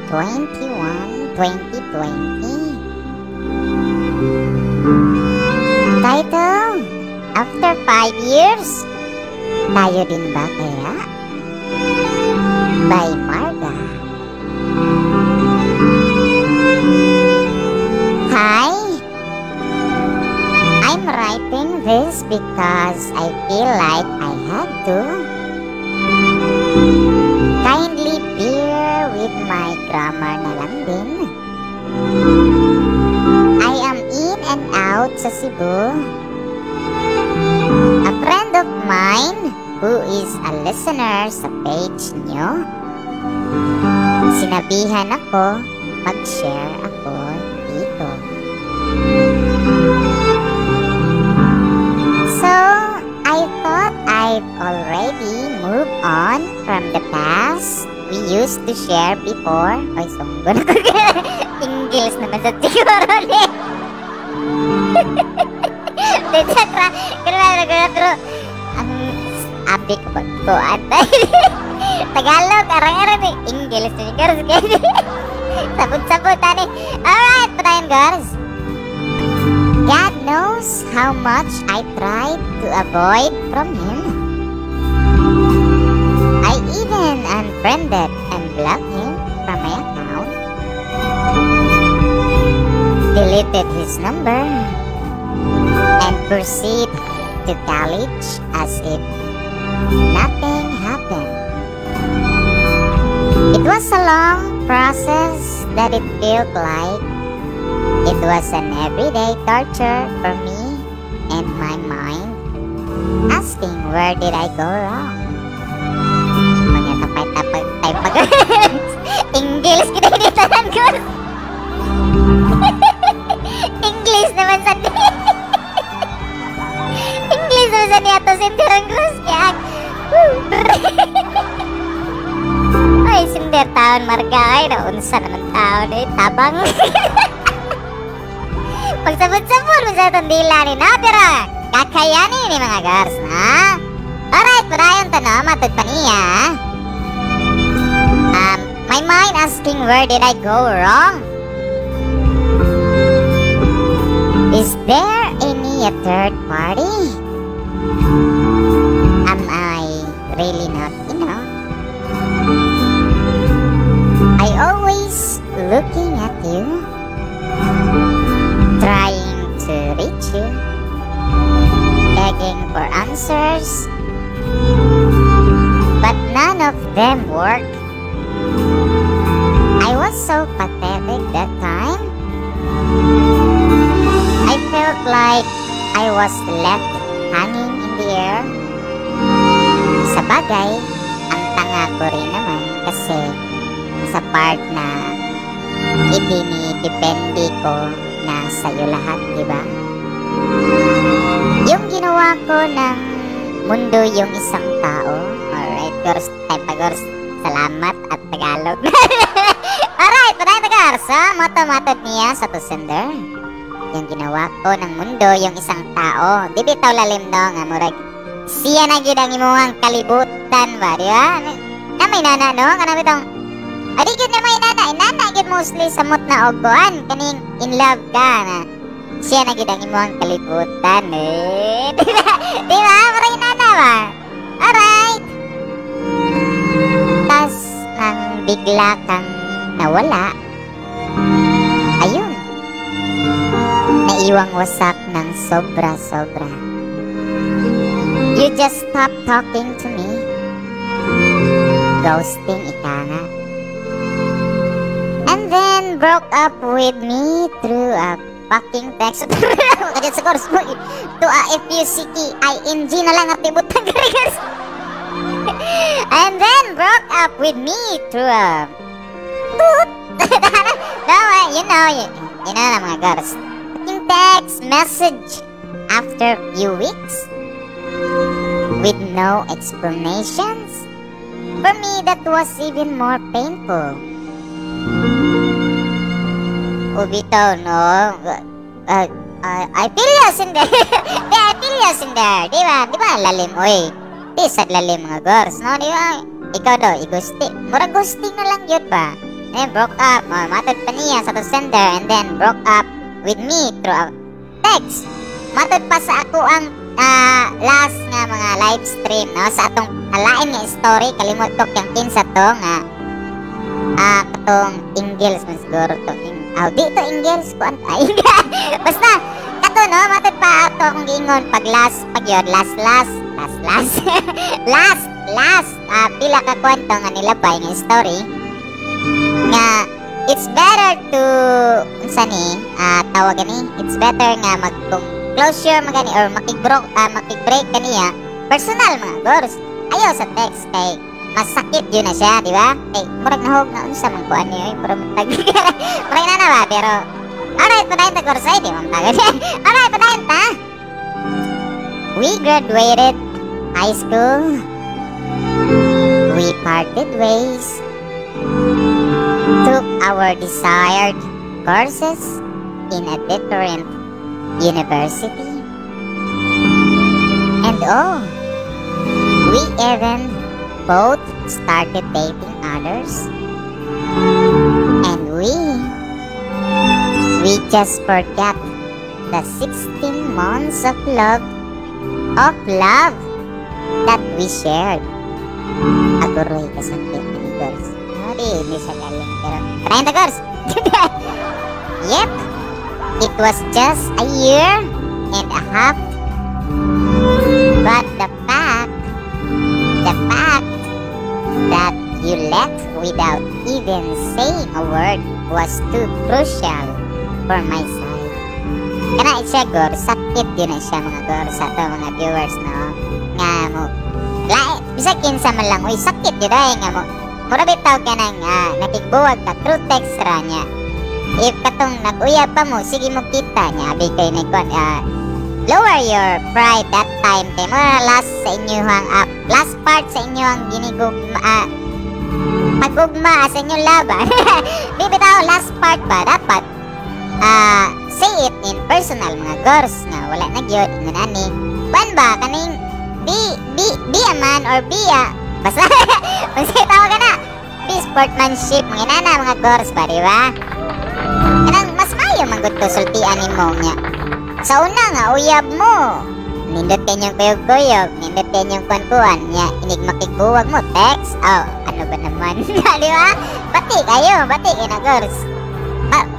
21, 2020. Title, After 5 Years, Tayo Din Ba Kaya? By Marga. Hi! I'm writing this because I feel like I had to. Kindly bear with my grammar na lang din. I am in and out sa Cebu. A friend of mine who is a listener sa page nyo, sinabihan ako mag-share ako dito. So, I thought I've already moved on from the past we used to share before. Ay, sunggo na ko. English naman sa siguro ni. Pero, ang abi ko magkuan. Tagalog, arang-arang eh. English na girls. Sabot-sabot, ani. Alright, patayin, girls. God knows how much I tried to avoid from him. I even unfriended and blocked him from my account. Deleted his number and proceed to college as if nothing happened. It was a long process that it felt like it was an everyday torture for me and my mind, asking where did I go wrong. Mga tapay-tapay tayo pag English kita dito ko. English naman sa English naman sa niya to sindirang cross kaya. Ay, sinder taon marga ay naunsa naman taon eh tabang. Pagsabot-sabot mo sa itong dila ni na, pero kakayanin ni mga girls na. Alright, padayon to no, matod pa niya. My mind asking where did I go wrong? Is there any a third party? Am I really not enough? I always looking at you, trying to reach you, begging for answers, but none of them work. I was so pathetic that time. I felt like I was left hanging in the air. Sa bagay, ang tanga ko rin naman kasi sa part na idinidepende ko na sa'yo lahat, di ba? Yung ginawa ko ng mundo yung isang tao. Alright, girls, tayo pa, girls. Salamat at Tagalog. Alright, padayon ta, girls. Ha? Moto-matod niya sa to sender. Yung ginawa ko ng mundo yung isang tao. Di bitaw lalim no, nga murag siya na gyud ang imuhang kalibutan ba, di ba? Na may nana no, kana bitong adi gyud na may nana, inana gyud mostly samot na og kuan kaning in love ka na. Siya na gyud ang imuhang kalibutan eh. Di ba? Di ba? Murag inana ba? Alright. Tas nang bigla kang nawala, ayun, naiwang wasak ng sobra-sobra. You just stop talking to me. Ghosting ika nga. And then broke up with me through a fucking text. Kaya sa course mo, to a F-U-C-K-I-N-G na lang at ibutang girls. And then broke up with me through a toot. No, you know na mga girls. Fucking text message after few weeks with no explanations. For me, that was even more painful. Ubitaw, no? I feel you, Cinder. I feel you, Cinder. Di ba? Di ba lalim, oy? Di sad lalim mga girls, no? Di ba? Ikaw daw, i-ghosting. Murag ghosting na lang yun ba? Then broke up. Oh, matod pa niya sa to sender and then broke up with me through a text. Matod pa sa ako ang last nga mga live stream, no, sa atong alain nga story, kalimot ko kang kinsa to nga katong Ingles man siguro to. Aw, di to Ingles kuan ay, basta kato, no, matod pa ato akong giingon pag last pag yun, last last last last last last pila ka kwento nga nilabay nga story nga it's better to unsa ni tawag gani, it's better nga mag kung closure magani or makig-break kaniya personal, mga gors, ayaw sa text kay masakit yun na siya, di ba? Kay murag nahog na unsa man kuan niyo, murag tag murag na na ba, pero alright, padayon ta, gors. Ay, di man tagad. Alright, padayon ta. We graduated high school, we parted ways, took our desired courses in a different university. And oh, we even both started dating others. And we just forgot the 16 months of love that we shared. Aguroy kasakit ni girls. Oh, di, hindi siya galing. Pero, try na, girls. Yep, it was just a year and a half. But the fact that you left without even saying a word was too crucial for my side. Kana siya, gor, sakit yun na siya, mga gor, sa to mga viewers, no? Nga mo, lae, bisag kinsa man lang, uy, sakit yun ay nga mo. Mura bitaw ka nang nakigbuwag ka through text ra niya. If katong nag-uyab pa mo, sige mo kita niya, abi kay nagkuan, lower your pride that time kay mo last sa inyong last part sa inyong ginigugma, pagugma sa inyong laban. Di bitaw last part ba dapat say it in personal, mga girls, nga wala na gyud ingon ani. Kuan ba kaning be a man or be a basta basta tawag ka na be sportsmanship, mga inana, mga girls ba, di ba? Kanang mas maayo man gud to sultian nimo nya. Sa una nga uyab mo, nindot kay inyong kuyog-kuyog, nindot kay inyong kuan-kuan nya, inig makigbuwag mo text. Oh, ano ba naman, di ba? Bati kayo, bati kay na, girls.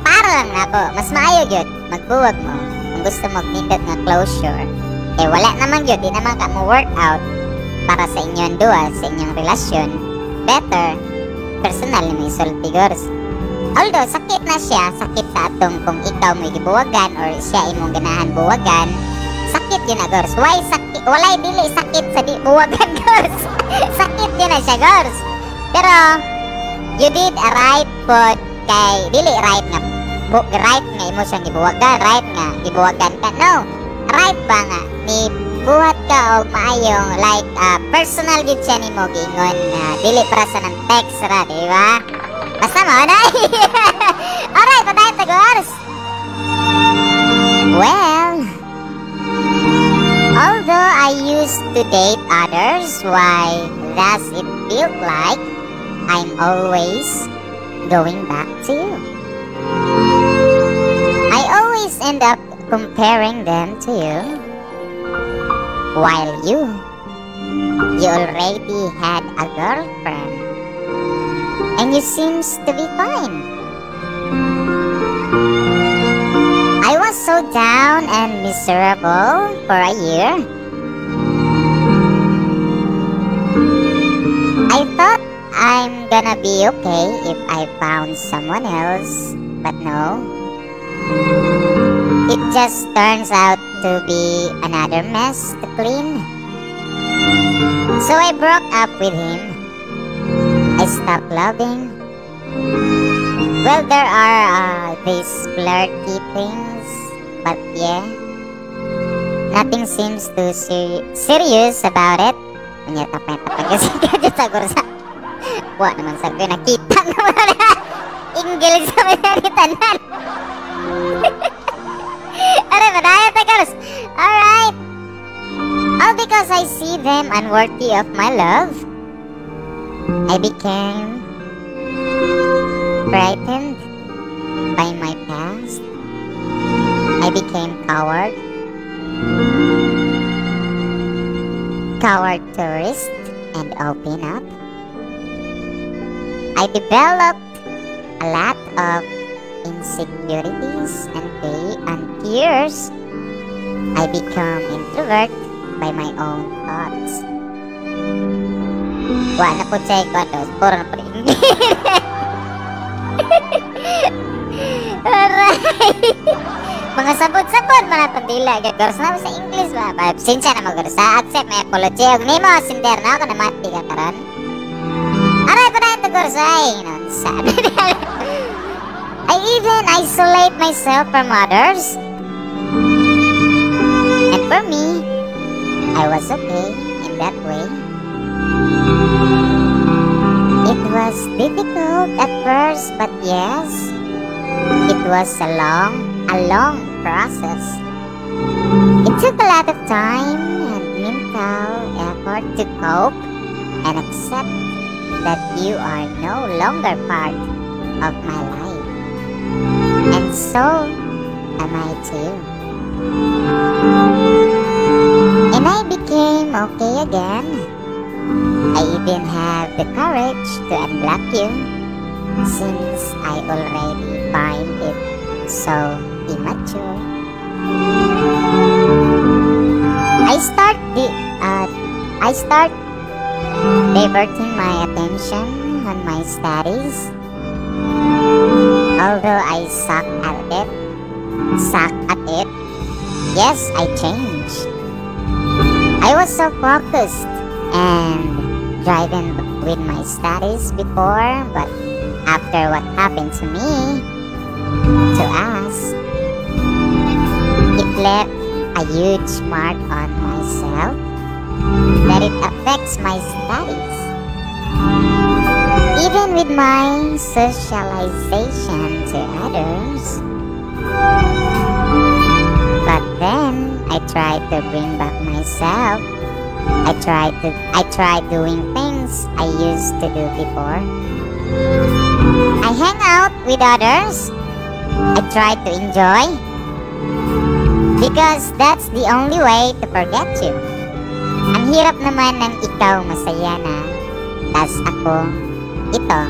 Para lang nako, mas maayo gyud magbuwag mo kung gusto mo nindot nga closure. Eh wala naman gyud, di naman ka mo work out para sa inyong duwa, sa inyong relasyon. Better personal ni may sulti, girls. Although sakit na siya, sakit sa atong kung ikaw may gibuwagan or siya imong ganahan buwagan, sakit yun na, girls. Why sakit? Walay dili sakit sa di buwagan, girls. Sakit yun na siya, girls. Pero you did a right pod kay dili right nga right nga imo siyang gibuwagan, right nga gibuwagan ka. No. Right ba nga ni buhat ka og maayong like personal gid siya nimo giingon na dili para sa nang text ra, di ba? Basta mo na. Alright, padayon ta, girls. Well, although I used to date others, why does it feel like I'm always going back to you? I always end up comparing them to you. While you already had a girlfriend. And you seems to be fine. I was so down and miserable for a year. I thought I'm gonna be okay if I found someone else, but no. It just turns out to be another mess to clean. So I broke up with him. I stopped loving. Well, there are these flirty things, but yeah, nothing seems too serious about it. Unya tapay tapay kasi kadyo sa gursa. Wa naman sa ko nakita naman na. Inggil sa mga ni tanan. Aray, padayon ta, girls. Alright. All because I see them unworthy of my love. I became Frightened by my past. I became coward. Coward to risk and open up. I developed a lot of insecurities and pain and fears. I become introvert by my own thoughts. Wa na po siya ko, puro na po English. Aray! Mga sabot-sabot man atong dila. Gagors na sa English ba? Sinsya na magorsa. Accept my apology. Og nimo, sinder na ako namati ka karon. Aray pa na ito gorsa. Ay, sa. I even isolate myself from others. And for me, I was okay in that way. It was difficult at first, but yes, it was a long process. It took a lot of time and mental effort to cope and accept that you are no longer part of my life. And so am I too. And I became okay again. I even have the courage to unblock you since I already find it so immature. I start diverting my attention on my studies. Although I suck at it. Yes, I changed. I was so focused and driving with my studies before, but after what happened to me, to us, it left a huge mark on myself that it affects my studies. Even with my socialization to others. But then I tried to bring back myself. I tried doing things I used to do before. I hang out with others. I try to enjoy because that's the only way to forget you. Ang hirap naman ng ikaw masaya na, tas ako, ito,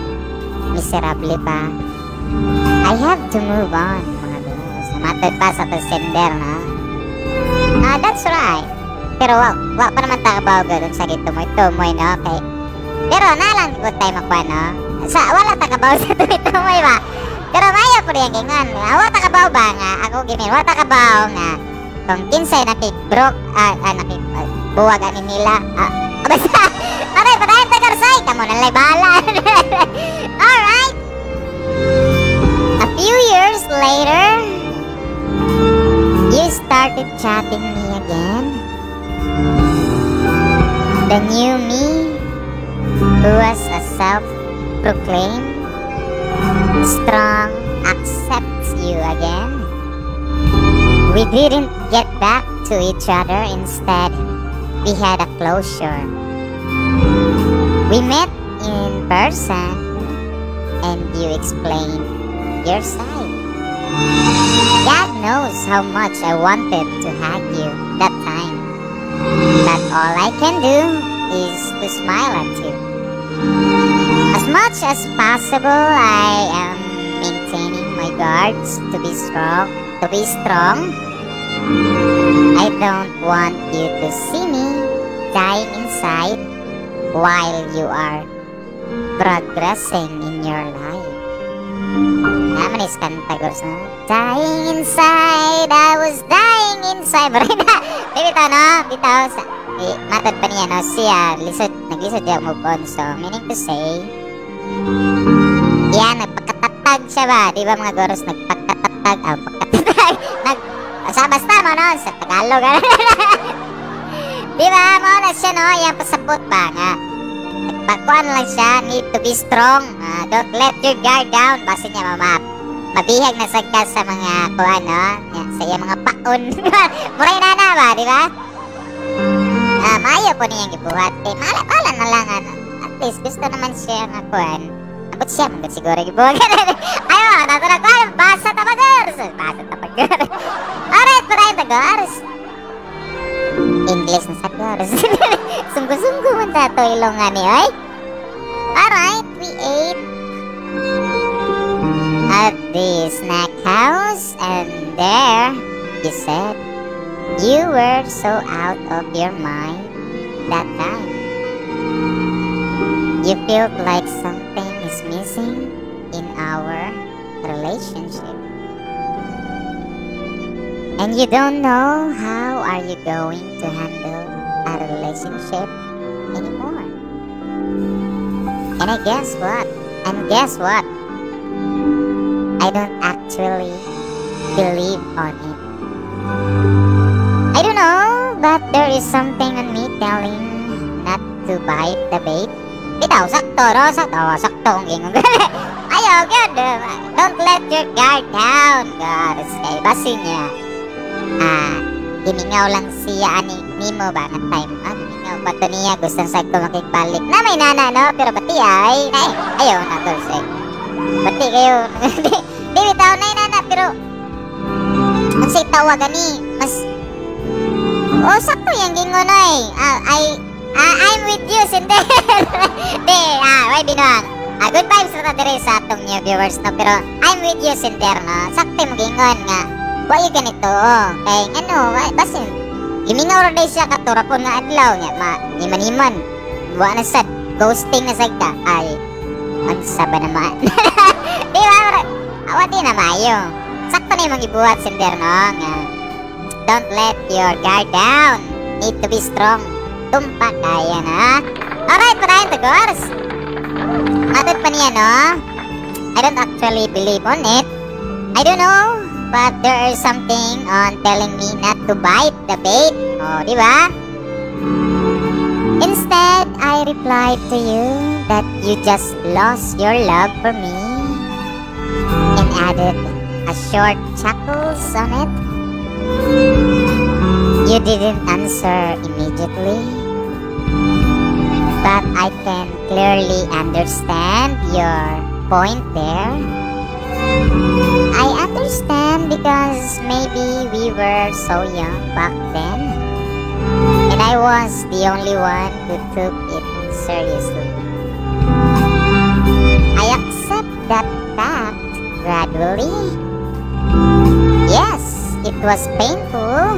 miserable pa. I have to move on, mga girls. Matod pa sa to sender, no? Ah, that's right. Pero wa pa naman ta kabaw doon sa gitumoy-tumoy, no? Kay, pero nalang ko tayo makuha, no? Sa, wala ta kabaw sa tumoy-tumoy ba? Pero mayo po rin gingon. Wa ta kabaw ba nga? Ako gimin, wa ta kabaw nga kung kinsay nakik-broke, buwag ani nila. Basta, aray, padayon ta garsay. Kamo na bahala. Alright. A few years later, you started chatting me again. The new me, who was a self-proclaimed strong, accepts you again. We didn't get back to each other. Instead, we had a closure. We met in person and you explained your side. God knows how much I wanted to hug you that time. But all I can do is to smile at you. As much as possible, I am maintaining my guards to be strong. I don't want you to see me dying inside while you are progressing in your life. Naman is kanta gors na. Dying inside, I was dying inside. Bitaw no, bitaw sa di, matod pa niya no siya lisod naglisod siya move on, so meaning to say yan, nagpakatatag siya ba, di ba, mga goros? Nagpakatatag, pagkatatag, nag sa basta mo no sa Tagalog, di ba mo na siya no, yan pasabot ba nga nagpakuan lang siya, need to be strong, don't let your guard down, basta niya mama mabihag na sad ka sa mga kuan no, sa iyang mga paon. Muray na na ba, di ba? Maayo po niyang gibuhat kay mala na lang ano. At least gusto naman siya nga kuan. Abot siya, man siguro gibuwag. Ayo, nato na ko, basa ta bagers. Basa ta bagers. Alright, padayon ta, gars. English na sa gars. Sunggo-sunggo man ta to ilong ani, oy. Alright, we ate at the snack house and there you said you were so out of your mind that time. You felt like something is missing in our relationship. And you don't know how are you going to handle a relationship anymore. And I guess what? And guess what? I don't actually believe on it. I don't know, but there is something on me telling not to bite the bait. Bitaw, sakto, no? Sakto, sakto kung gingon. Ayaw, good. Don't let your guard down, guys. Kay basin niya. Ah, gimingaw lang siya ani nimo ba nga time. Ah, gimingaw pa to niya, gusto sa ko makigbalik. Na may nana, no? Pero bati ay, ay, ayaw na, girls, eh. Bati kayo. Di bitaw na nana, pero ang say tawag ani, mas oh, sakto yung gingon ay. Ah, I'm with you, Sinde. Di, ah, why binuang. Ah, good vibes na ta diri sa atong new viewers, no? Pero I'm with you, Sinder, no? Sakto mo gingon nga. Wa yung ganito, oh. Kay, ano, basin, gimingaw ra day siya katurapon nga adlaw nga, ma, niman-niman. Wa na sad, ghosting na sad ka. Ay, unsa ba naman? Di ba? Awa di na maayo. Sakto na imong gibuhat, Sinder, no? Nga, don't let your guard down. Need to be strong. Tumpa kaya na. Alright, padayon to, girls. Matod pa niya, no? I don't actually believe on it. I don't know, but there is something on telling me not to bite the bait. Oh, di ba? Instead, I replied to you that you just lost your love for me and added a short chuckles on it. You didn't answer immediately, but I can clearly understand your point there. I understand because maybe we were so young back then, and I was the only one who took it seriously. I accept that fact gradually. Yes, it was painful,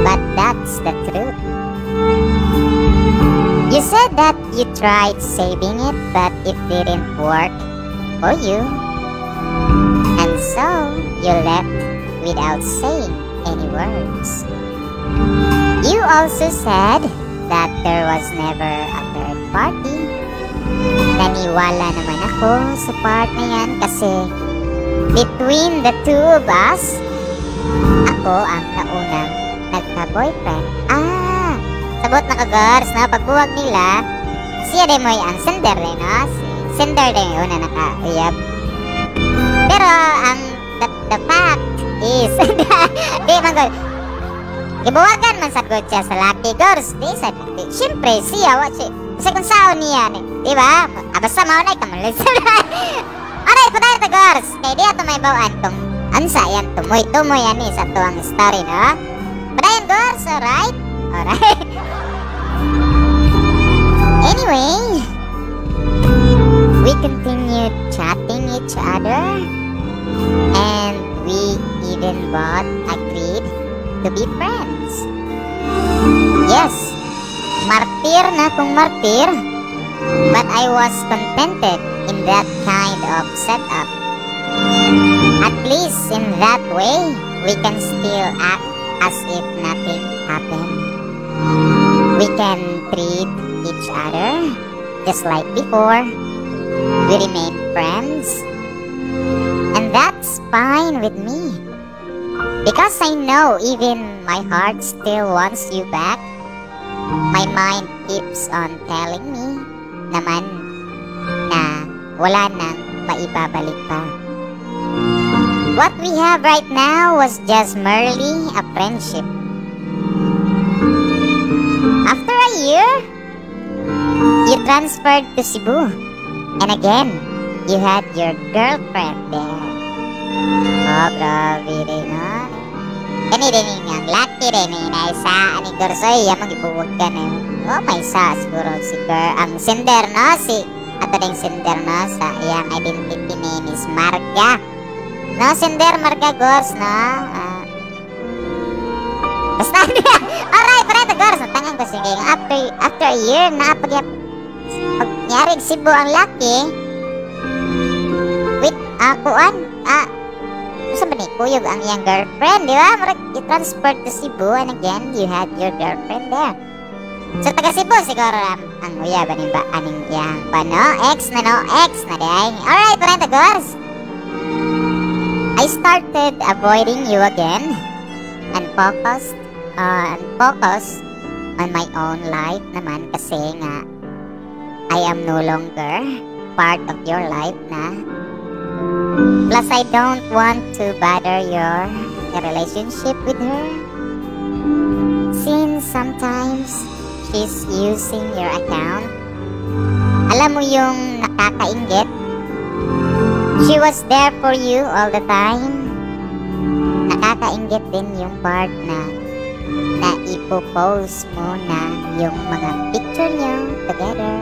but that's the truth. You said that you tried saving it, but it didn't work for you. And so, you left without saying any words. You also said that there was never a third party. Naniwala naman ako sa part na yan kasi between the two of us, ako ang naunang nagka-boyfriend. Ah, sabot na ka, girls, na pagbuwag nila, siya din mo'y ang sender din, no? Si sender din yung una naka-uyab. Pero ang the fact is, di man gud, gibuwagan man sa good siya sa laki, girls, di sa, di, syempre, siya, wa siya, kasi kung saan niya, ni, di ba? Ah, basta mao na ikamulis. Alright, padayon ta, girls. Kay di ato may bawaan kung ansa yan, tumoy-tumoy ani sa tuwang story, no? Padayon, girls, alright? Alright. Anyway, we continued chatting each other and we even both agreed to be friends. Yes, martir na kung martir, but I was contented in that kind of setup. At least in that way, we can still act as if nothing happened. We can treat each other just like before. We remain friends. And that's fine with me. Because I know even my heart still wants you back. My mind keeps on telling me naman na wala nang maibabalik pa. What we have right now was just merely a friendship. After a year, you transferred to Cebu. And again, you had your girlfriend there. Oh, grabe din, no? Kani din ang laki din ni na isa ani Gorsoy, ya magibuwag ka na. Oh, may isa siguro si girl, ang sender, no? Si ato ding sender, no? Sa iyang identity name is Marga. No, sender Marga Gors, no? Basta alright, pare Gors, tangan ko sige. After a year na pag nyari Cebu ang laki with kuan usa ba ni kuyog ang iyang girlfriend, di ba? Murag i-transport to Cebu and again you had your girlfriend there. So taga Cebu siguro ang uya ba ni ba aning iyang pa, no? Ex na, no? Ex na diay. Alright, pare Gors. I started avoiding you again and focus on my own life naman kasi nga I am no longer part of your life na. Plus, I don't want to bother your relationship with her, since sometimes she's using your account. Alam mo yung nakakainggit? She was there for you all the time. Nakakainggit din yung part na na ipopost mo na yung mga picture nyo together.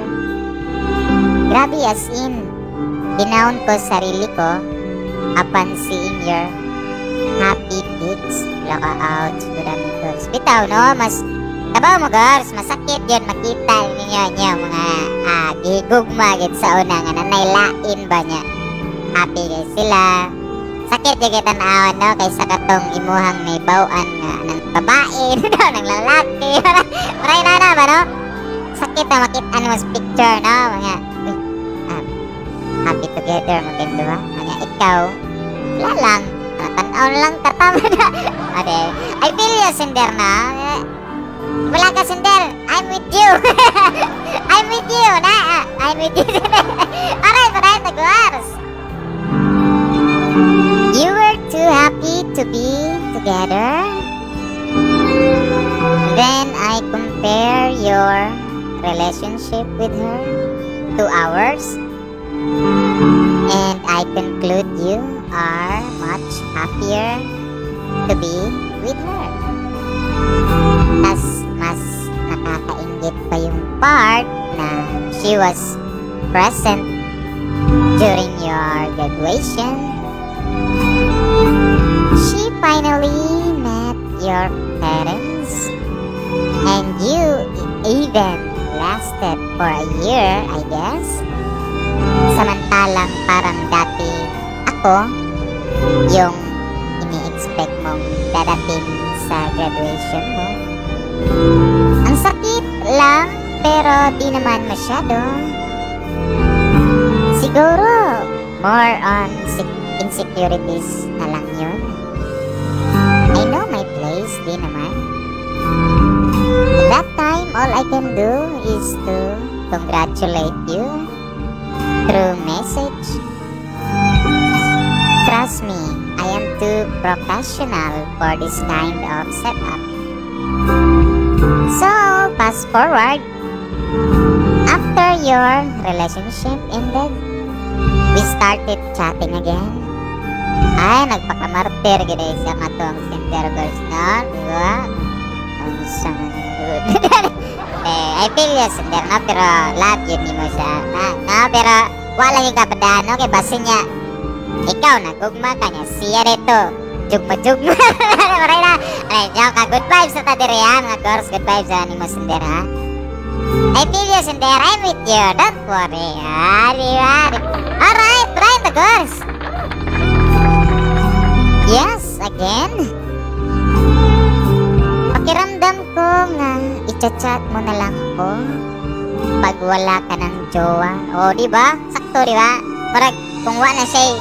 Grabe, as in, dinown ko sarili ko upon seeing your happy pics. Laka out, siguro. Bitaw, no? Mas, kabaw mo, girls, masakit yun makita ninyo niyo mga gigugma gid sa una nga nanay lain ba niya. Happy kay sila. Sakit yung kita tan-awan, no? Kaysa katong imuhang may bawaan nga ng babae, no? Ng lalaki. Maray na na ba, no? Sakit na makita mo sa picture, no? Mga, uy, happy together, maganda ba? Mga ikaw, wala lang. Tanaw lang katama na. Ade, I feel you, sender na. Wala ka, sender. I'm with you. I'm with you, na. I'm with you. Alright, padayon tagwars. You were too happy to be together. Then I compare your relationship with her to ours. And I conclude you are much happier to be with her. Tas mas nakakainggit pa yung part na she was present during your graduation. She finally met your parents and you even lasted for a year, I guess. Samantalang parang dati ako yung ini-expect mong dadating sa graduation mo. Ang sakit lang pero di naman masyado. Siguro more on insecurities na lang yun. I know my place, di naman. That time, all I can do is to congratulate you through message. Trust me, I am too professional for this kind of setup. So, fast forward. After your relationship ended, we started chatting again. Ay, nagpakamartir gid siya katong sender girls, no? Di ba? Ang eh, I feel you, sender, no? Pero love yun nimo siya. Na, no? Pero wala yung kapadaan, no? Kay basin niya, ikaw, nagugma ka niya. Siya rito. Jugma-jugma. Maray na. Ay, joke ka. Good vibes sa ta diri, ha? Mga girls, good vibes ha, nimo sender, ha? I feel you, sender. I'm with you. Don't worry. Ha, di ba? Alright, try the girls. Yes, again. Pakiramdam ko nga i-chat mo na lang ako pag wala ka ng jowa. O, di ba? Sakto, di ba? Parang kung wala na siya,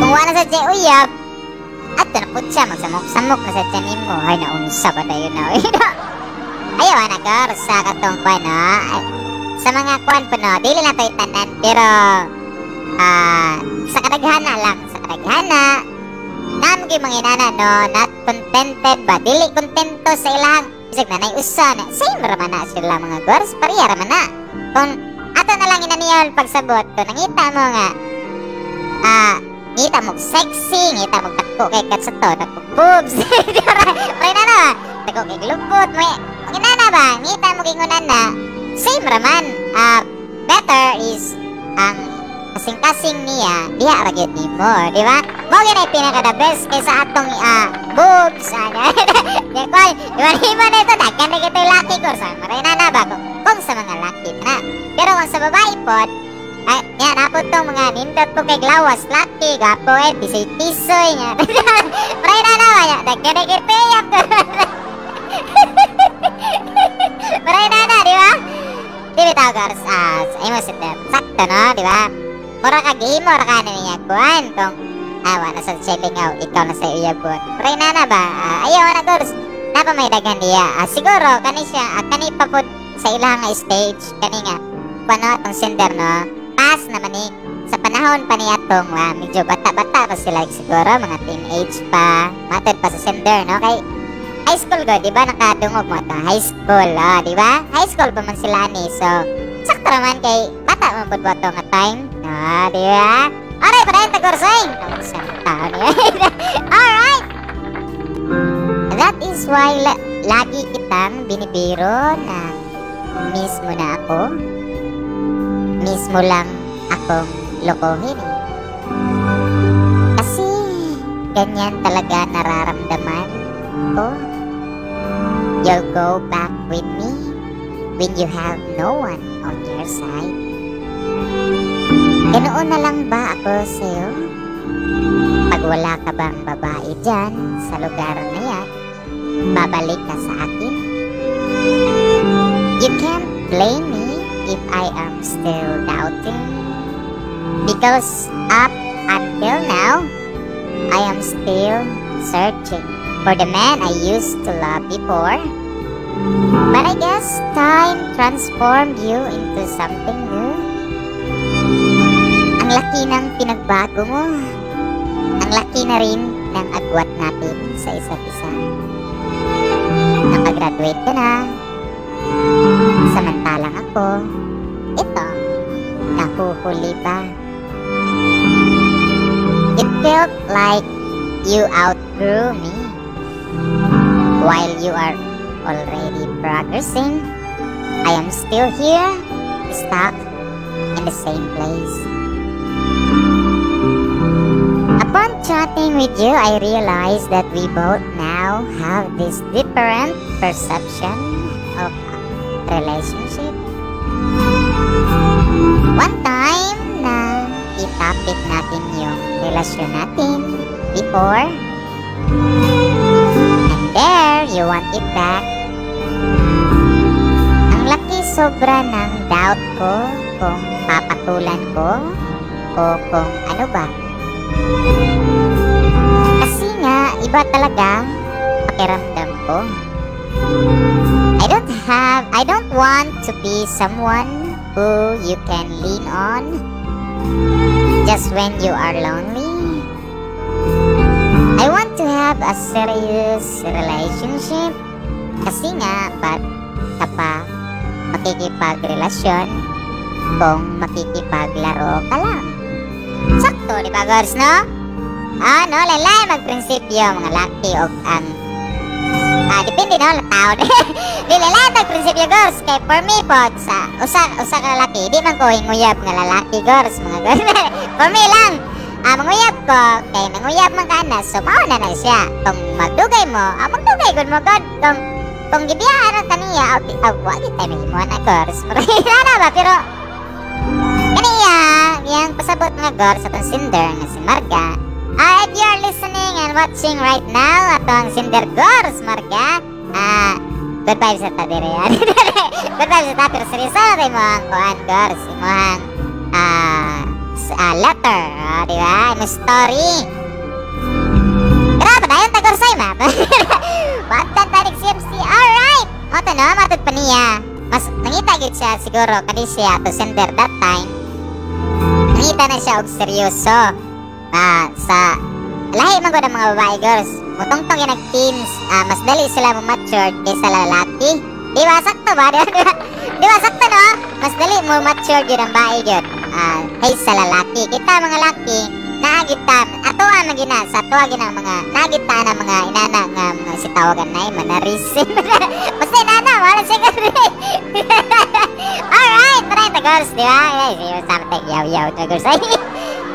kung wala na sa siya uyab, at na po siya, magsamok-samok na sa tiyan mo. Ay, naunsa ba tayo na? Ayaw, na, girls, sa katong kwan, no? Sa mga kwan po, no? Dili na to itanan, pero sa kadaghana lang, sa kadaghana, naman kay mga inana, no? Not contented ba? Dili kontento sa ilang bisag nanay usa na same ra man na sila, mga girls, pareha ra man na kung Ato na lang inaniyon pagsabot ko nangita mo nga ngita mo sexy, ngita mo dako kay kat sa to, dako boobs. Pre na na, dako kay lubot mo. Ang inana ba, ngita mo gingunan na same raman. Better is ang kasing-kasing niya diha ra gyud nimo, di ba? Mao gyud ay pinaka the best kaysa atong boobs ana. Di ko, di ba nimo na ito daghan na kita laki ko sa maray na ba kung sa mga laki na. Pero kung sa babae pod, ay, nya napod tong mga nindot po kay glawas laki, gwapo eh, tisoy-tisoy nya. Maray na na ba nya, daghan na kita yap. Maray na na, di ba? Di bitaw girls, imo sa sakto no, di ba? Mura ka gihimo ra ka na niya kuan kung wa na sa silingaw, ikaw na sa uyabon. Maray na na ba? Ayaw na girls. Napa may daghan diya. Siguro kani siya, kani pa pod sa ilang nga stage kani nga kuan no, atong sender no. Pass naman ni sa panahon pa niya atong medyo bata-bata pa sila siguro, mga teenage pa, matod pa sa sender no kay high school go, di ba nakadungog mo to high school, di ba? High school pa man sila ni. So, sakto raman kay bata man pud ba to nga time, no, di ba? Alright, padayon ta kursing. Alright. That is why lagi kitang binibiro na miss mo na ako. Miss mo lang akong lokohin eh. Kasi ganyan talaga nararamdaman ko. You'll go back with me when you have no one on your side. Ganoon na lang ba ako sa'yo? Pag wala ka bang babae dyan sa lugar na yan, babalik ka sa akin? You can't blame me if I am still doubting. Because up until now, I am still searching for the man I used to love before. But I guess time transformed you into something new. Ang laki ng pinagbago mo. Ang laki na rin ng agwat natin sa isa't isa. Nakagraduate ka na. Samantalang ako, ito, nahuhuli pa. It felt like you outgrew me. While you are already progressing, I am still here, stuck in the same place. Upon chatting with you, I realized that we both now have this different perception of relationship. One time na itapik natin yung relasyon natin before, and there, you want it back. Ang laki sobra ng doubt ko kung papatulan ko o kung ano ba. Kasi nga, iba talaga pakiramdam ko. I don't want to be someone who you can lean on just when you are lonely. I want to have a serious relationship. Kasi nga, ba't ka pa makikipagrelasyon kung makikipaglaro ka lang? Sakto, di ba, girls, no? No, lain-lain magprinsipyo mga laki og ang depende no, tao. Di lain magprinsipyo, girls, kay for me pod sa usa usa ka lalaki, di man ko hinguyab nga lalaki, girls, mga girls. For me lang, manguyab ko kay nanguyab man ka na, so mao na na siya. Kung magdugay mo, magdugay gud mo god. Kung gibiyaan ang kaniya, wa gid tayo mahimo na, girls. Ana ba, pero kaniya iyang pasabot nga girls atong sender nga si Marga. If you are listening and watching right now, atong sender girls Marga, good vibes sa ta dire. Good vibes sa ta, pero seryoso na mo ang kuan girls, imong letter, di ba? Imong story. Pero padayon ta girls ay ma. Watan tanig CMC. Alright. Mo to no, matud pa niya. Mas nangita gyud siya siguro kani siya to sender that time. Nangita na siya og seryoso. Sa lahi man gud ang mga babae girls. Mutungtong yung nag-teens, mas dali sila mo mature kaysa lalaki. Di ba sakto ba? Di ba? Di ba sakto, no? Mas dali mo mature gyud ang bae gyud kaysa lalaki. Kita mga laki, naagita ato ang gina sa ato gina mga nagita na mga inana nga mga si tawagan na manarisin. Basta inana, wala siya. Alright, tara girls, di ba? Sama tayo, yaw yaw na girls.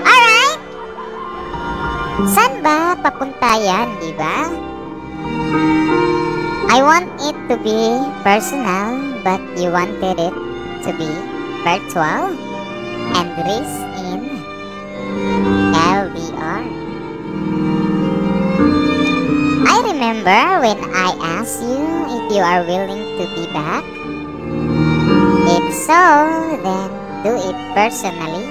Alright. San ba papunta yan, di ba? I want it to be personal, but you wanted it to be virtual and risk in LDR. I remember when I asked you if you are willing to be back. If so, then do it personally.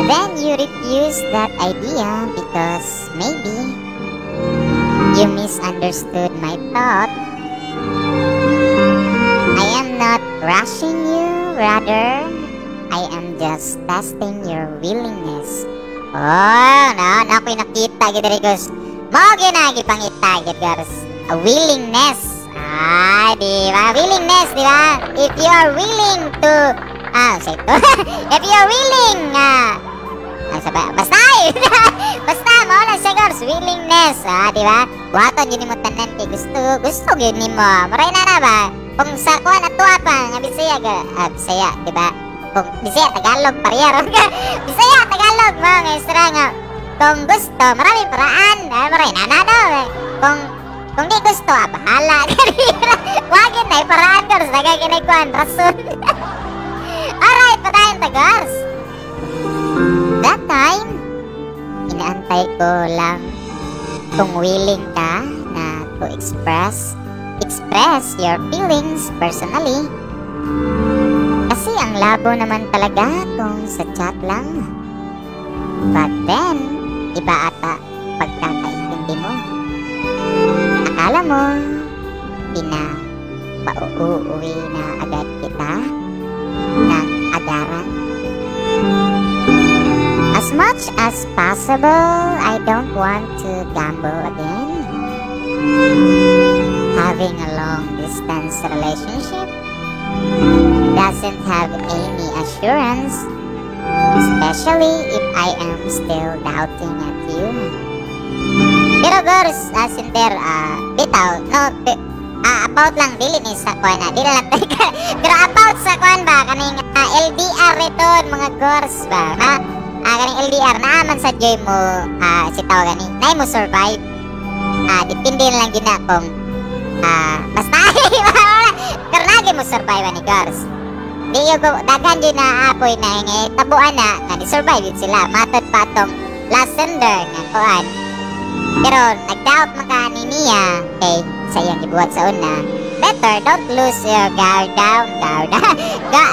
Then you refused that idea because maybe you misunderstood my thought. I am not rushing you, rather, I am just testing your willingness. Oh, no, na ako'y nakita gid diri, guys. Mao gyud na gipangita gid, guys. A willingness. Ah, di ba? Willingness, di ba? If you are willing to say to. If you are willing, sabi, basta eh. Basta mao lang siya, guys, willingness, di ba? Buhaton gyud nimo tanan kay gusto, gusto gyud nimo. Maray na na ba? Kung sa kuan ato pa nga Bisaya ga, Bisaya, di ba? Kung Bisaya, Tagalog pareha ra. Bisaya, Tagalog mo nga isra nga kung gusto, maraming paraan, maray na na daw. Eh. Kung di gusto, bahala. Wag na paraan girls, dagay kinay kuan rason. Alright, padayon ta, girls. That time, inaantay ko lang kung willing ka na to express your feelings personally. Kasi ang labo naman talaga kung sa chat lang. But then, iba ata pagkakaintindi mo. Akala mo, pinapauuwi na agad kita ng agaran. As much as possible, I don't want to gamble again. Having a long distance relationship doesn't have any assurance, especially if I am still doubting at you. Pero girls, as in there, bitaw, no, about lang, dili ni sa kuan na, dili lang tayo. Pero about sa kuan ba, kaning LDR ito, mga girls ba, ha? Kaning LDR, naaman sa joy mo, si tawag gani, na mo survive. Depende na lang gina kung, basta, pero lagi mo survive ani, girls. Di yung daghan yun na apoy na nga tabuan na nga di survive yun sila matod pa atong last sender nga kuan. Pero nagdaot man ka ni niya kay sa iyang gibuhat sa una. Better don't lose your guard down, guard ga,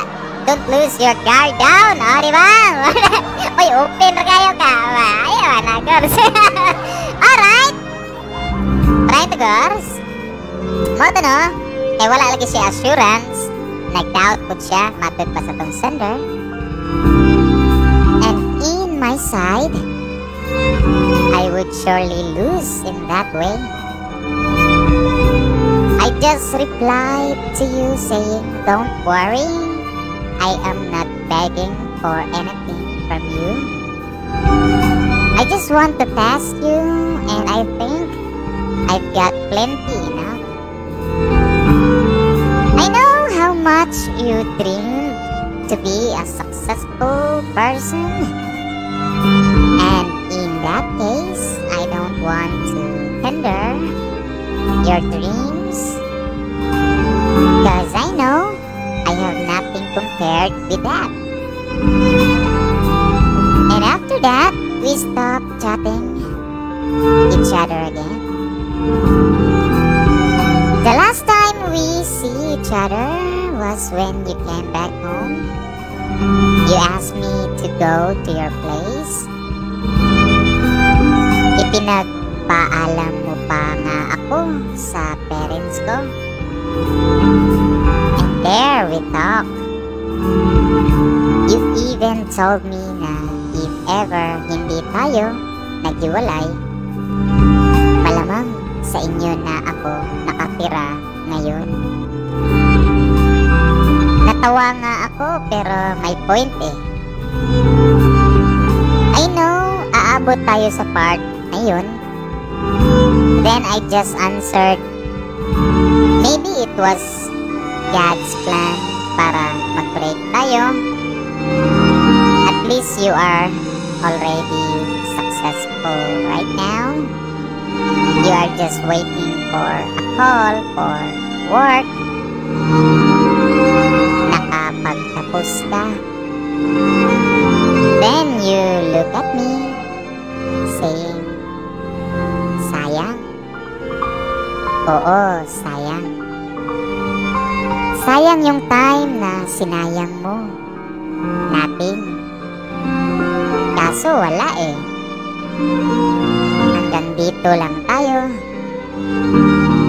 don't lose your guard down, oh, di ba? Uy, open ra kayo ka. Ayaw na, girls. Alright. Right, girls. Mo to no? Eh wala lagi siya assurance. Nag-doubt po siya matod pa sa tong sender. And in my side, I would surely lose in that way. I just replied to you saying, "Don't worry, I am not begging for anything from you. I just want to test you and I think I've got plenty enough. I know how much you dreamed to be a successful person. And in that case, I don't want to hinder your dreams. 'Cause I know I have nothing compared with that." And after that, we stopped chatting each other again. The last time we see each other was when you came back home. You asked me to go to your place. Ipinagpaalam mo pa nga ako sa parents ko. And there we talk. You even told me na if ever hindi tayo naghiwalay, malamang Sa inyo na ako nakatira ngayon. Natawa nga ako, pero may point eh. I know, aabot tayo sa part na yun. Then I just answered, "Maybe it was God's plan para mag-break tayo. At least you are already successful right now. You are just waiting for a call for work. Nakapagtapos ka." Then you look at me saying, "Sayang." Oo, sayang. Sayang yung time na sinayang mo. Natin. Kaso wala eh. Hanggang dito lang tayo.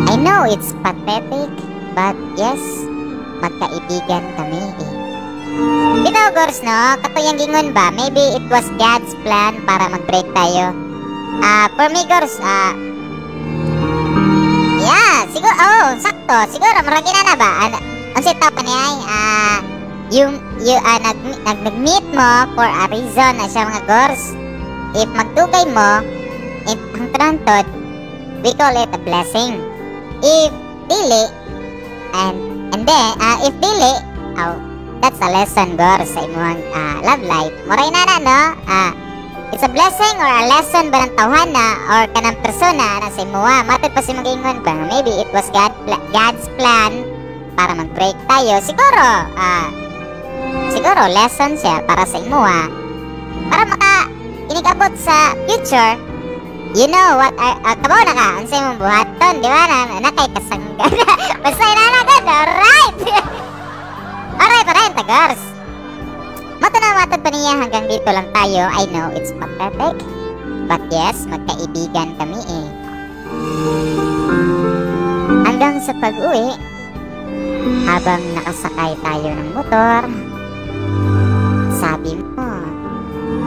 I know it's pathetic, but yes, magkaibigan kami eh. Bitaw, Gors, no? Kato iyang giingon ba? Maybe it was God's plan para mag-break tayo. For me, Gors, yeah, siguro, oh, sakto. Siguro, murag na ba? Ano, ang tawag pa niya ay, yung, you, nag-meet mo for a reason na siya, mga Gors. If magdugay mo, if ang trantod, we call it a blessing. If dili, and then, if dili, oh, that's a lesson, Gors, sa imong love life. Muray na na, no? It's a blessing or a lesson ba ng tawhana or kanang persona na sa imuha. Matod pa si mag-ingon ba? Maybe it was God's plan para mag-break tayo. Siguro lesson siya para sa imuha. Para maka inigabot sa future, you know what, kabaw na ka, unsay imong buhaton, di ba? Na kay kasangga. Basta na gud, alright! Alright, alright, tagars. Mato na matod pa niya, hanggang dito lang tayo. I know it's pathetic. But yes, magkaibigan kami eh. Hanggang sa pag-uwi, habang nakasakay tayo ng motor, sabi mo,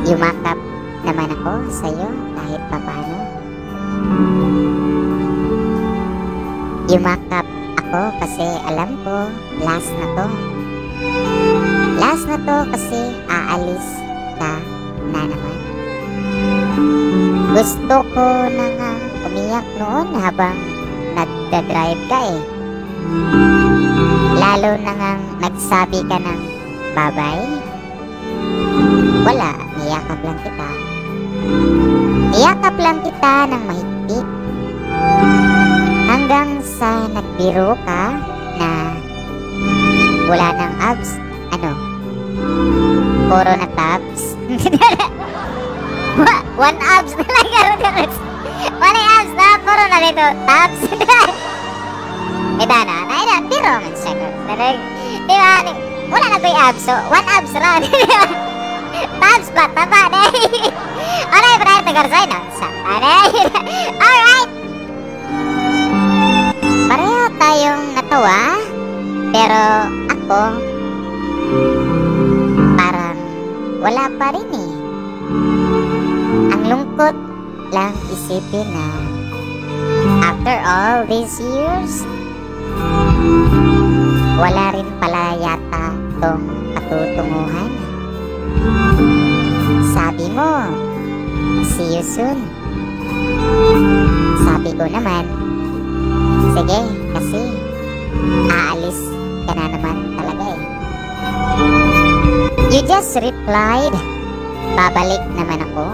yumakap naman ako sa'yo kahit papano. Yumakap ako kasi alam ko, last na to. Last na to kasi aalis ka na naman. Gusto ko na nga umiyak noon habang nagda-drive ka eh. Lalo na ngang nagsabi ka ng bye-bye. Wala, niyakap lang kita. Niyakap lang kita ng mahigpit. Hanggang sa nagbiro ka na wala nang abs, ano, puro na tabs. One abs na lang karon. Wala abs na, puro na dito, tabs. Ita na, na ina, biro man siya. Di ba, wala na ko'y abs, so one abs ra. Tabs ba, taba na. Alright, alright, tagarsay na. Alright. Pareho tayong natawa, pero ako, parang wala pa rin eh. Ang lungkot lang isipin na after all these years, wala rin pala yata tong patutunguhan. Sabi mo, "See you soon." Sabi ko naman, sige, kasi aalis ka na naman talaga eh. You just replied, "Babalik naman ako.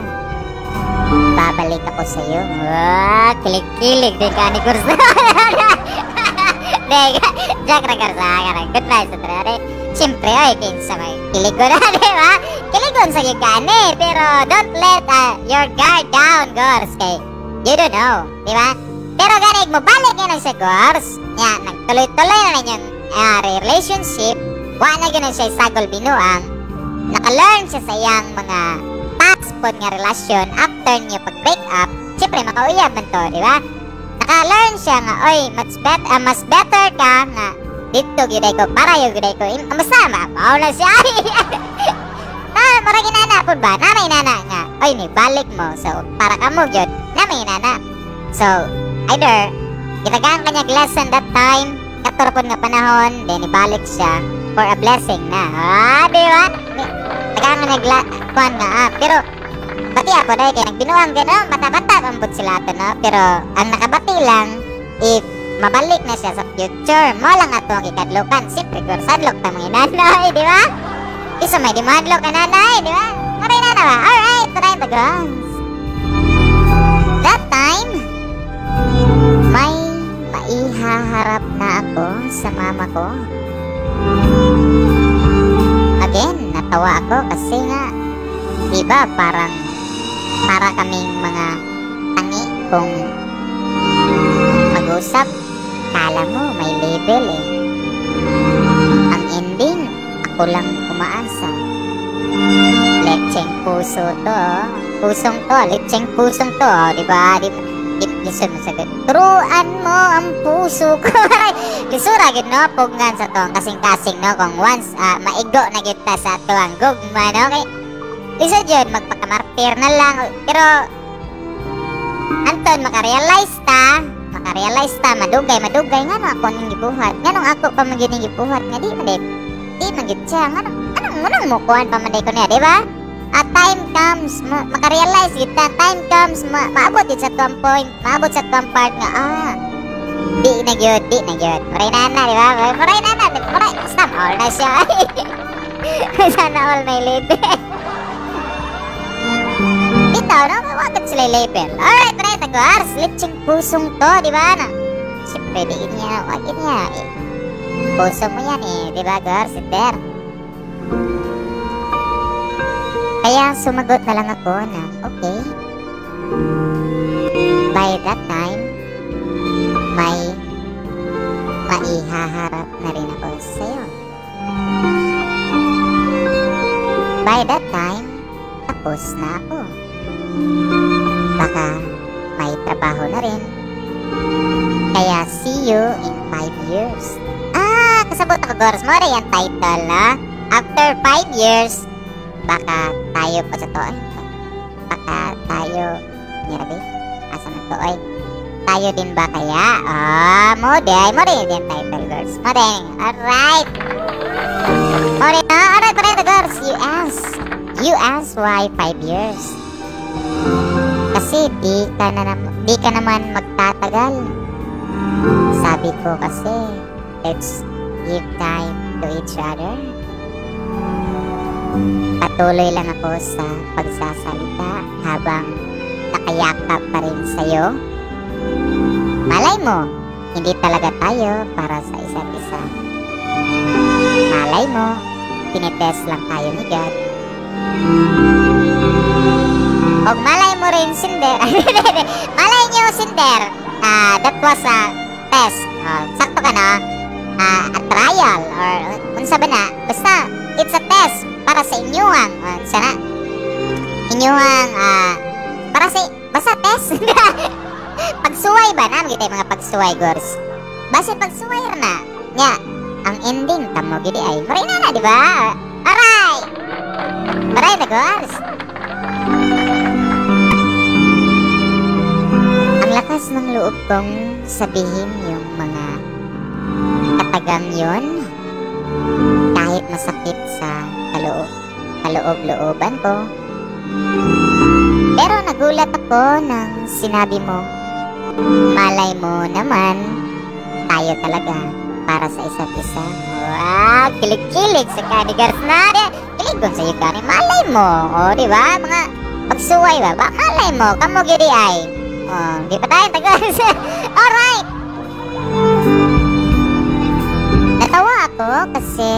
Babalik ako sa'yo." Wah, kilig-kilig din ka ni Kursa. Dega, Jack na Kursa, good night sa tre. Siyempre, ay, kinsa may kiligon na, di ba? Kiligon sa gani, pero don't let your guard down, Gors, kay you don't know, di ba? Pero ganig mo, balik yan sa Gors. Ya, nagtuloy-tuloy na ninyong relationship, wa na gyud siya sagol binuang, naka-learn siya sa iyang mga past pod nga relasyon after niya pag-break up, siyempre makauyab man to, di ba? Naka-learn siya nga, oy, mas better ka nga dito gyud ko, para gyud ko, basta mao na siya. Na, murag inana pud ba? Na may inana nga, oy, ni balik mo. So, para kamo gyud, na may inana. So, Either gitagaan ka niya lesson that time, kato pod nga panahon, then ibalik siya for a blessing na. Ah, di ba? Tagaan ka niya kuan nga, ah, pero bati ako dahil kay nagbinuang gano'n, bata-bata pambot sila ato, no? Pero ang nakabati lang, if mabalik na siya sa future, mo lang ato ang ikadlukan. Siyempre, girls, hadlok ta mga nanay, di ba? Isa may di mahadlok ka nanay, di ba? Maray na ba? Alright, try the girls. That time, may maihaharap na ako sa mama ko. Again, natawa ako kasi nga, di ba, parang para kaming mga tangi kung mag-usap. Kala mo may label eh. Ang ending, ako lang umaasa. Lecheng puso to, oh. Pusong to, lecheng pusong to, oh, di ba? Di, di, listen mo sa turuan mo ang puso ko. Lisura gid no, pugnan sa to ang kasing-kasing no, kung once maigo na gyud ta sa ato ang gugma no, kay lisod yun, magpakamartir na lang. Pero anton makarealize ta, madugay, madugay, ngano ako ning gibuhat? Nganong ako pa man gyud ning gibuhat nga di man di man gyud siya? Ngano anong munang mo kuan pa man ko niya, di ba? A time comes, makarealize kita, time comes, maabot yun sa tuwang point, maabot sa tuwang part nga, ah, di na gyud, di na gyud. Maray na na, di ba? Maray na na, maray, sana all na siya. Sana all may label. Bitaw, no? Wagad sila label. Alright, right, tagwars, lecheng pusong to, di ba? Na, siyempre, di niya, wag niya. Eh, puso mo yan eh, di ba, girls? There. Kaya sumagot na lang ako na, okay. By that time, may maihaharap na rin ako sa'yo. By that time, tapos na ako. Baka may trabaho na rin. Kaya see you in 5 years. Ah, kasabot ako, girls. Mo rin yung title, no? After 5 years, baka tayo pa sa to ay. Baka tayo, nirabi, asa man to ay. Tayo din ba kaya? Ah, mo din yung title, girls. Mo din. Alright. Mo din, ah, alright, alright, girls. You ask why 5 years. Kasi di ka naman magtatagal. Sabi ko kasi, let's give time to each other. Patuloy lang ako sa pagsasalita habang nakayakap pa rin sa'yo. Malay mo, hindi talaga tayo para sa isa't isa. Malay mo, tinetest lang tayo ni God. Og malay mo rin, Sinder. Malay niyo, Sinder. That was a test. Sakto ka na? A trial or unsa ba na? Basta, it's a test para sa inyuang sana inyuang para sa basta test. Pagsuway ba na kita mga pagsuway, girls? Basta pagsuway ra na nya ang ending tamo gidi ay maray na na, di ba? Aray, maray na, girls. Ang lakas ng loob kong sabihin yung mga katagang yon kahit masakit sa kaloob-looban ko. Pero nagulat ako nang sinabi mo, malay mo naman, tayo talaga para sa isa't isa. Wow, kilig-kilig sa kanigars na. Kilig kung sa'yo kani, malay mo. O, di ba? Mga pagsuway ba? Ba, malay mo, kamo gidi ay. O, di pa tayo, tagas. Alright! Natawa ako kasi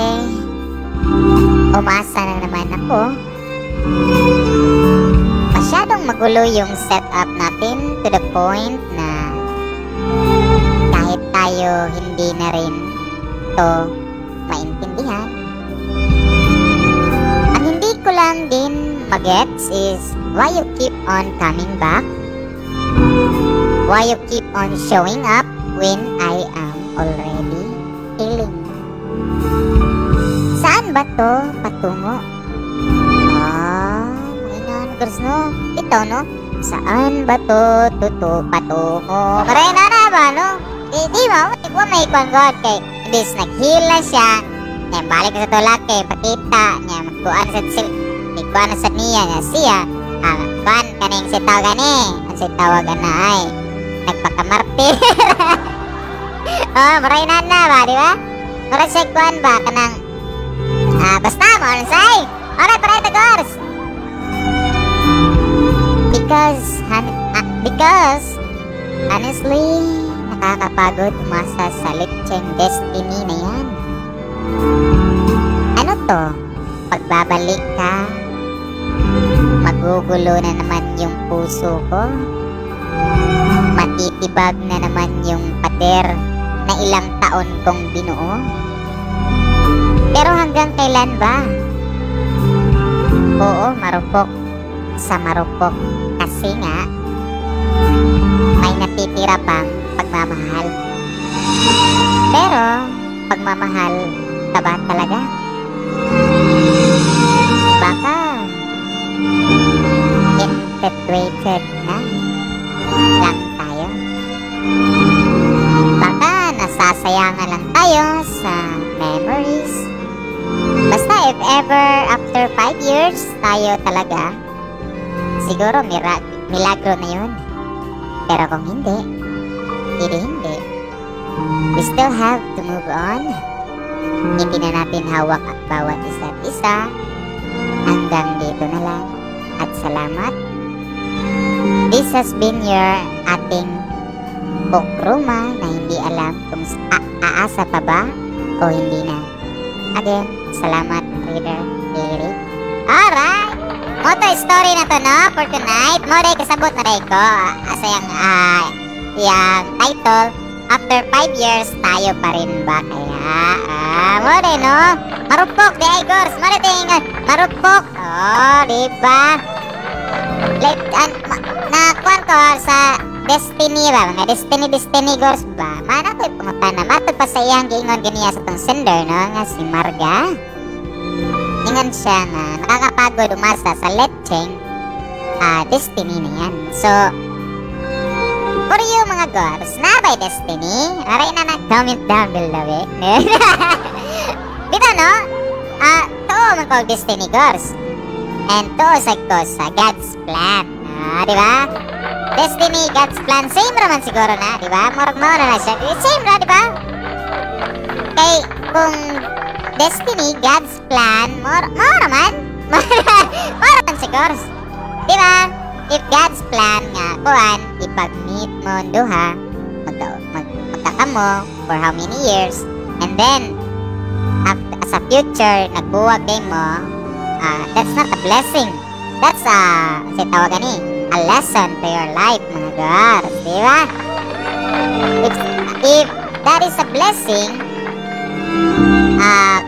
umasa na naman ako. Masyadong magulo yung setup natin to the point na kahit tayo hindi na rin to maintindihan. Ang hindi ko lang din magets is why you keep on coming back? Why you keep on showing up when I am already healing? Saan ba to patungo? Ah, mga girls, no? Ito, no? Saan ba to tutu patungo? Maray na na ba, no? Di, di mo, di ko may kwan god kay imbis nag-heal na siya, niya balik sa tulak kay pakita niya magkuan sa sil ikuan na sa niya niya siya kuan kaning si tawag ani ang si tawag na ay nagpakamartir. Oh, maray na na ba, di ba? Maray siya kuan ba kanang basta mo ano say. Alright, paray tagors. Because honestly, nakakapagod umasa sa lecheng destiny na yan. Ano to? Pagbabalik ka, magugulo na naman yung puso ko. Matitibag na naman yung pader na ilang taon kong binuo. Pero hanggang kailan ba? Oo, marupok sa marupok kasi nga may natitira pang pagmamahal. Pero, pagmamahal ka ba talaga? Baka infatuated na lang tayo. Baka nasasayangan lang tayo sa memories. Basta if ever after 5 years tayo talaga, siguro milagro na yun. Pero kung hindi, hindi hindi. We still have to move on. Hindi na natin hawak ang bawat isa't isa. Hanggang dito na lang. At salamat. This has been your ating Okruma na hindi alam kung aasa pa ba o hindi na. Again, salamat, reader Lyric. Alright! Moto story na to, no? For tonight. Mo day kasabot na day ko. Asa yung, yung title, "After 5 years, tayo pa rin ba kaya?" Ah, mo day, no? Marupok, di ay, gors. Mo day tingon. Marupok. Oh, di ba? Like, na kuan ko sa destiny ba, mga destiny, destiny gors ba, mana ko pangutana matod pa sa iyang giingon ganiya sa tong sender, no, nga si Marga. Ingon siya nga nakakapagod umasa sa lecheng destiny na yan. So for you, mga gors, na by destiny, aray na na, comment down below, eh. Dito, no, tuo man ko destiny, gors, and tuo sa ko sa God's plan, di ba? Destiny, God's plan, same raman siguro na, di ba? Murag mao na na siya. Same ra, di ba? Kay kung destiny, God's plan, more mao raman. Mao raman siguro. Di ba? If God's plan nga kuan, ipag-meet mo ang duha, magkakamo for how many years, and then after, sa future, nagbuwag day mo, that's not a blessing. That's a, say tawagan ni, a lesson to your life, mga girls. Di ba? If that is a blessing,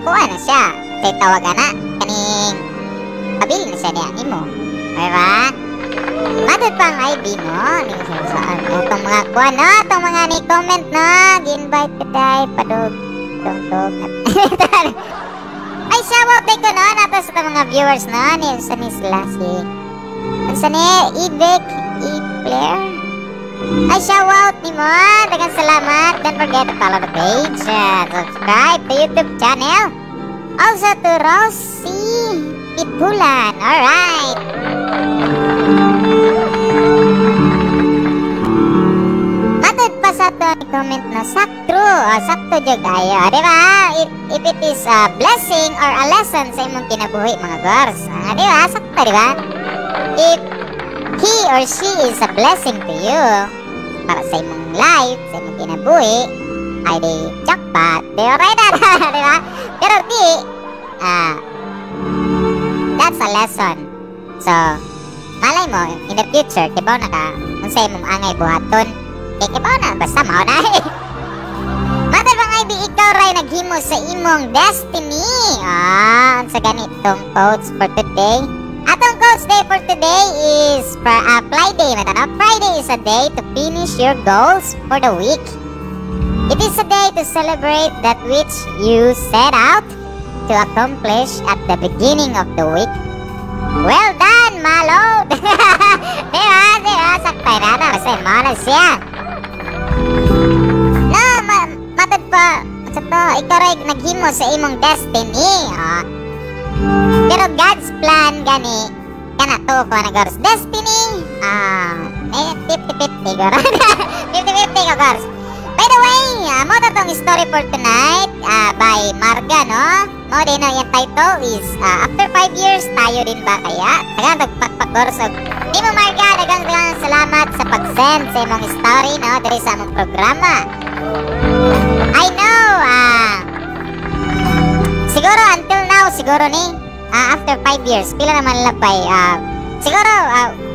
kuha na siya. Say tawagan na, kaning, pabili na siya niya nimo. Di ba? Matod pang IB, no? Ni sa itong mga kuha, no? Itong mga ni comment, no? Gi-invite ko day, padug, tungtog. Ay, shoutout day ko, no? Nato sa mga viewers, no? Ni, sa ni sila, si sa ni Ibek E-Player. Ay, shoutout ni mo. Daghang salamat. Don't forget to follow the page. Subscribe to YouTube channel. Also to Rosie Pitulan. Alright. Matod pa sa to comment na sakto. Sakto jud kayo. Di ba? If it is a blessing or a lesson sa imong kinabuhi, mga girls. Di ba? Sakto, di ba? If he or she is a blessing to you para sa imong life, sa imong kinabuhi, ay di jackpot, di alright na, di ba? Pero di, that's a lesson. So, malay mo, in the future, kibaw na ka, kung sa imong angay buhaton, eh, kibaw na, basta mao na. Mother bang IB, ikaw ray naghimo sa imong destiny. Sa ganitong quotes for today. Atong quotes day for today is for Friday. Mata, no? Friday is a day to finish your goals for the week. It is a day to celebrate that which you set out to accomplish at the beginning of the week. Well done, Malo! Diba? siya. No, matod pa, sa to, ikaw ray naghimo sa imong destiny. Oh. Pero God's plan gani, kana to ko na, gors. Destiny, eh, 50-50, gor. 50-50 ko, gors. By the way, mo to tong story for tonight by Marga, no? Mo din no, yung title is "After 5 Years, Tayo Din Ba Kaya?" Daghang tagpakpak, gors. Og nimo, Marga, daghang daghang salamat sa pag-send sa imong story, no, diri sa among programa. I know, siguro until now, siguro ni, after 5 years, pila naman labay, siguro,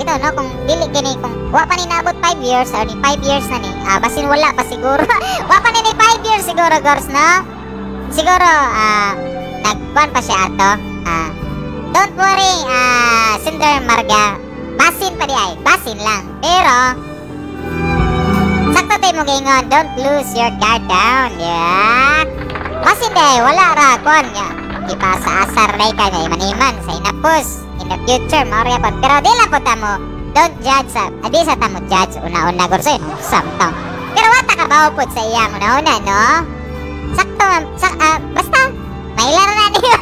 ito, no, kung dili kini, kung wa pa ni naabot 5 years, or ni 5 years na ni, basin wala pa siguro, wa pa ni 5 years siguro, gors, no? Siguro, nagkuan pa siya ato, don't worry, Sender Marga, basin pa di ay, basin lang, pero, sakto tayo mo gingon, don't lose your guard down, yeah? Basin di ay, wala ra, kuan, nga, ipasa-asar day ka nga iman-iman sa inapos in the future, mao ra pon. Pero di lang po ta mo, don't judge sa, adi sa ta mo judge una-una, gor, sa samtang. Pero wata ka ba pod sa iyang una-una, no? Sakto, basta, mailaro na niyo.